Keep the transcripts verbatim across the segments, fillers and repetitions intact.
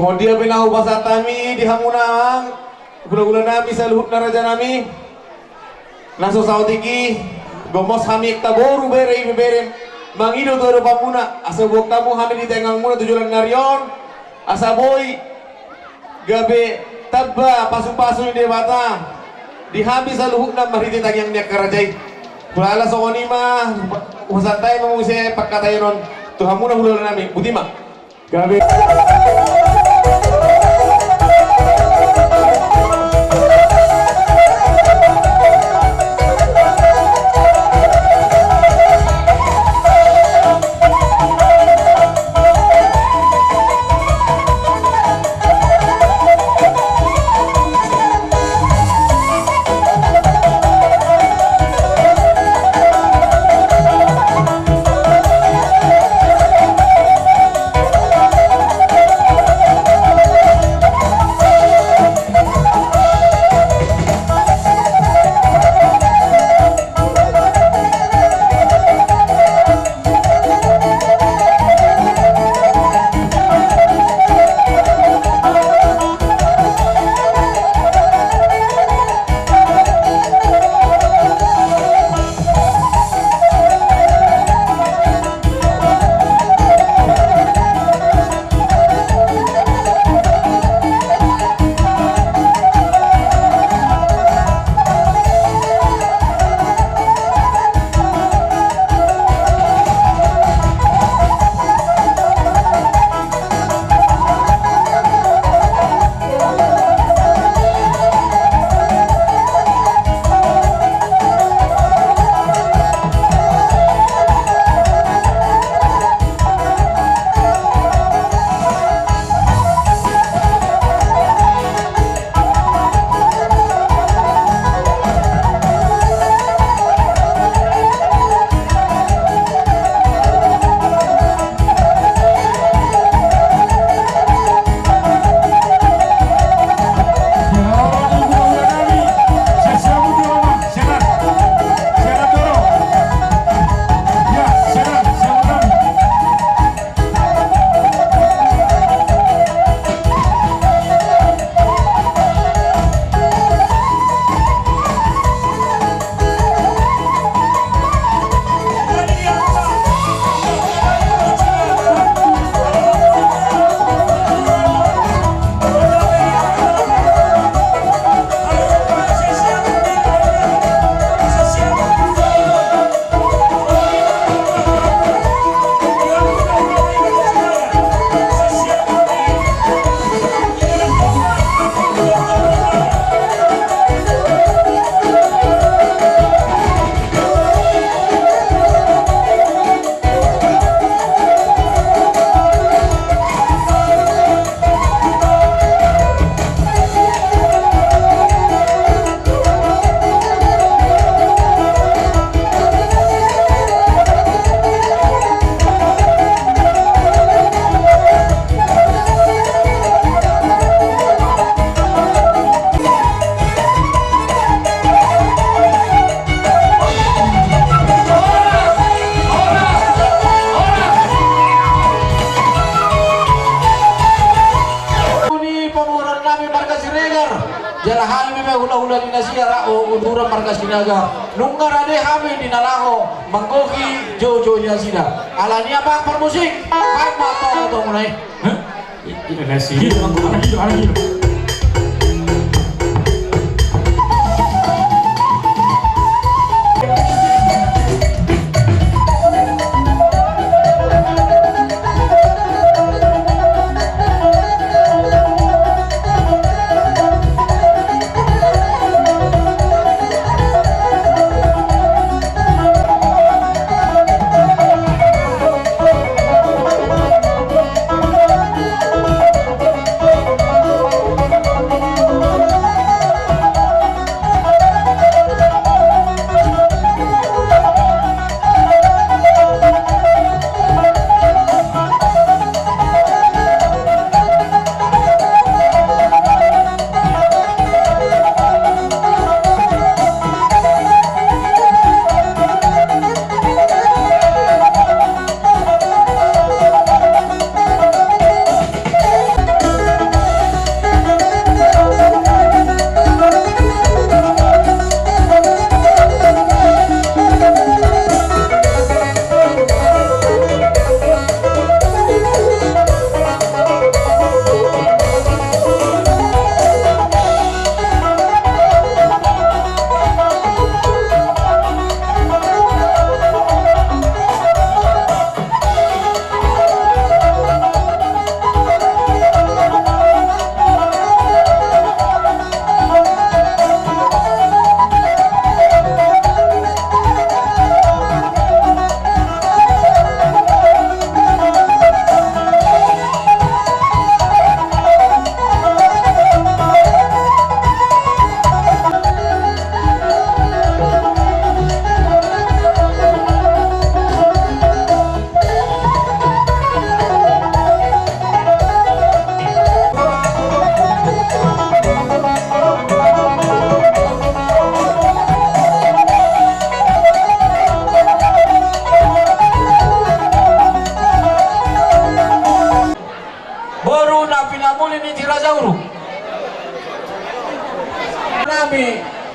Songon dia pe na hupasahat hami di hamuna amang, hula-hula nami saluhutna, raja nami. Na so saotik i, gomos hami taboru, bere, ibebere, mangido tu adopanmuna asa huboan hamu hami di tangiangmuna tu joloan ni ari on, asa boi gabe tamba pasu-pasu ni Debata di hami saluhutna marhite tangiang ni angka raja i. Hulala songon i ma, hupasahat hami ma muse pangkataion on tu hamuna hula-hula nami. Botima. Gabe. Ni pamoruon nami marga Siregar, jala hami ma hula-hula ni nasida rap dohot uduran marga Sinaga. Nunga rade hami di na laho manggohi joujou ni nasida. Alani i, amang parmusik, baen ma tongu-tonguna i. Hah?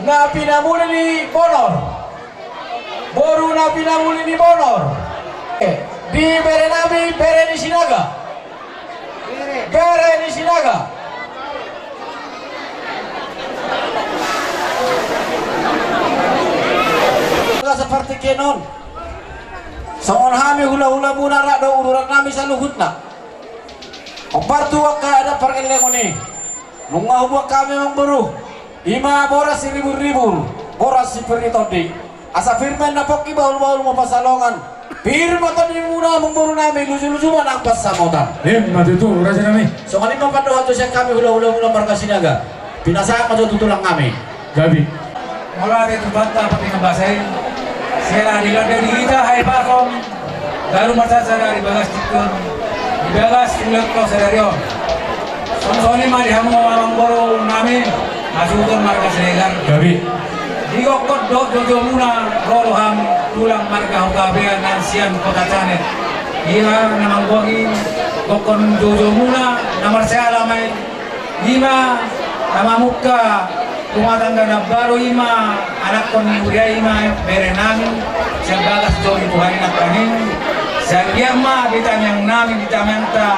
Na pinamuli ni Bonor. Boru na pinamuli ni Bonor. Eh, di bere nami, bere ni Sinaga. Bere ni Sinaga. Seperti kenon. Songon hami hula-hula muna rap do uduran nami saluhutna. Ombar tu angka adat pargellengon i. Nunga hubuat hami amangboru. Ima boras siribur-ribur, boras sipir ni tondi. Asa pir ma na pongki, bahul-bahul ma pansalongan. Pir ma tondi muna amangboru nami, luju-luju ma nang pansamotan. Ima tutu raja nami. Songon i ma pandohan tu sian hami hula-hula muna marga Sinaga. Pinasahat ma jo tu tulang nami. Gabe. Mauliate tu Tuhanta pardenggan basa i. Siala dilanda di hita hahipason. Gabe marsatsada di bagas tingki on, di bagas ulaonta sadari on. Songon i ma di hamu amangboru nami, hasuhuton marga Siregar. Gabe. Di gokhon dohot joujou muna ro do hami tulang marga Hutabean na sian Kota Canet. Ia na manggohi gokhon joujou muna na marsiala ma i. Ima na mamungka rumah tangga na baru, ima anakkon ni huria, ima bere nami sian bagas joro ni Tuhan i nangkaning. Sai anggiat ma di tangiang nami, di tangiangta,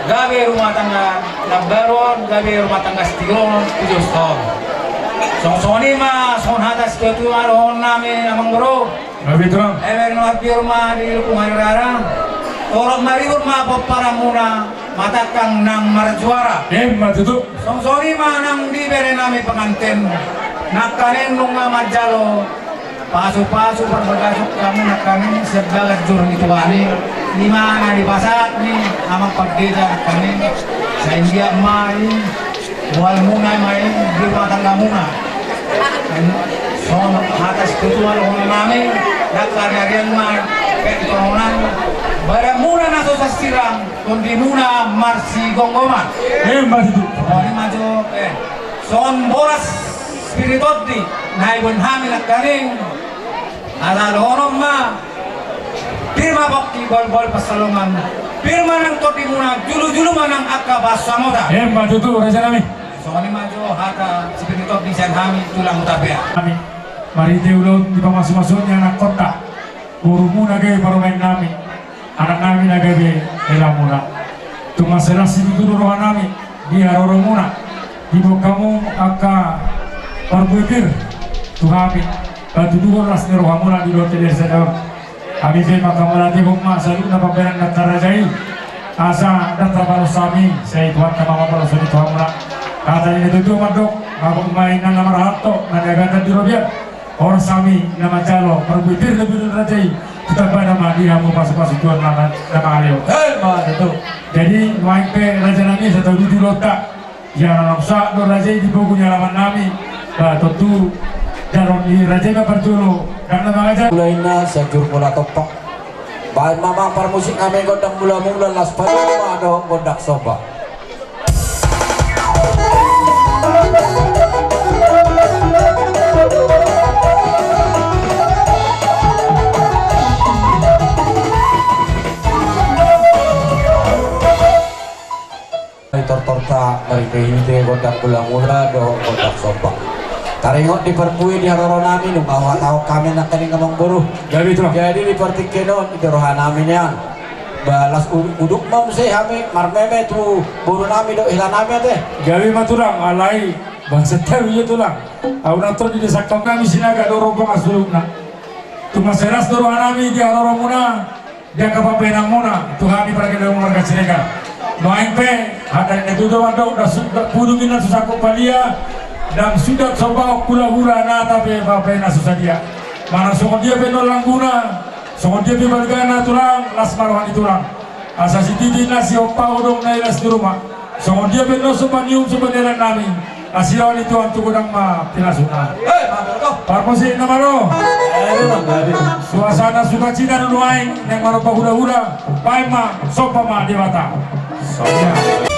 gabe rumah tangga na baru on, gabe rumah tangga sitiruon tu joloan on. Songon i ma songon hata situatua dohonon nami amangboru. Gabe tulang. Eme na marbiar ma di lukung ari rara. Torop maribur ma pomparan muna, matangkang nang marjuara. Ima tutu. Songon i ma nang di bere nami pengantin. Nangkaning nunga manjalo pasu-pasu parbagason hamu nangkaning sian bagas joro ni Tuhan i. Ima na dipasahat ni amang pandita nangkaning. Sai anggiat ma i. Bohal muna ma i di rumah tangga muna. Songon hata situatua dohonon nami, nangkaning arian ma pe tongtong. Badan muna na so sasirang, tondi muna marsigomgoman. Ima tutu. Songon i ma jo, eh, songon boras sipir ni tondi na iboan hami nangkaning. Asa dohonon ma, pir ma pongki, bahul-bahul pansalongan. Pir ma nang tondi muna, julu-julu ma nang angka pansamotan. Ima tutu raja nami. Songon i ma jo hata sipir ni tondi sian hami tulang Hutabean. Nami. Marhite ulaon di pamasu-masuon ni anakkonta. Boru muna gabe parumaen nami. Anak nami na gabe hela muna. Tung mansai las situtu do roha nami di haroro muna. Diboan hamu angka parbue pir tu hami. Patuduhon las ni roha muna di dohot hela sada on. Hami pe manghamauliatehon ma saluhutna pambahenan ni angka raja i. Asa ndang tarbalos hami, sai Tuhanta ma mambalos on tu hamuna. Hata ni na tuatua mandok, mabok ma inna na marhalto, na niagatan di robean. Horas hami na manjalo parbue pir na binoan ni raja i, tu tambana ma di hamu pasu-pasu Tuhan na, na mangalehon. Ima tutu. Jadi nuaeng pe raja nami, asa tauduti ulaonta. Ia na naung sahat do raja i di pogu ni alaman nami. Ba tontu jaloon ni raja i ma parjolo, ndang na mangajar. Mula inna sian jur mula tompa. Baen ma amang parmusik nami gondang mula-mula, laos padomu ma dohot gondang somba. Di tortorta marhite-hite gondang mula-mula dohot gondang somba. Taringot di parbue di haroro nami, nunga huhatahon hami nangkaning amangboru. Jadi tulang. Jadi di partingkian on, di roha nami nian. Ba las u-, udut ma muse hami marmeme tu boru nami dohot hela nami ate. Gabe ma tulang, alai bangsa tahu ia tulang. Ahu nang tondi di sangkap nami Sinaga do rombongan saluhutna. Tung mansai las do roha nami di haroro muna. Di angka pambahenan muna tu hami pargellengon marga Siregar. Nuaeng pe hata ni na tuatua mandok, ndang su-, ndang pudung inna so sangkut palia, ndang sundat so baok hula-hula, nata pe pambahenan so sadia. Manang songon dia pe nuan langguna, songon dia pe balgana tulang, las ma roha ni tulang. Asa sititi na sihompa, odong na ilas ni ruma. Songon dia pe nuan somba ni uhum, somba ni adat nami. Asi roha ni Tuhan tu godang ma pinasuna. Eh, mantap, toh. Parmusik na malo. Eh, mantap. Suasana sukacita do nuaeng, naeng maromba hula-hula. Baen ma, somba ma Debata. Somba.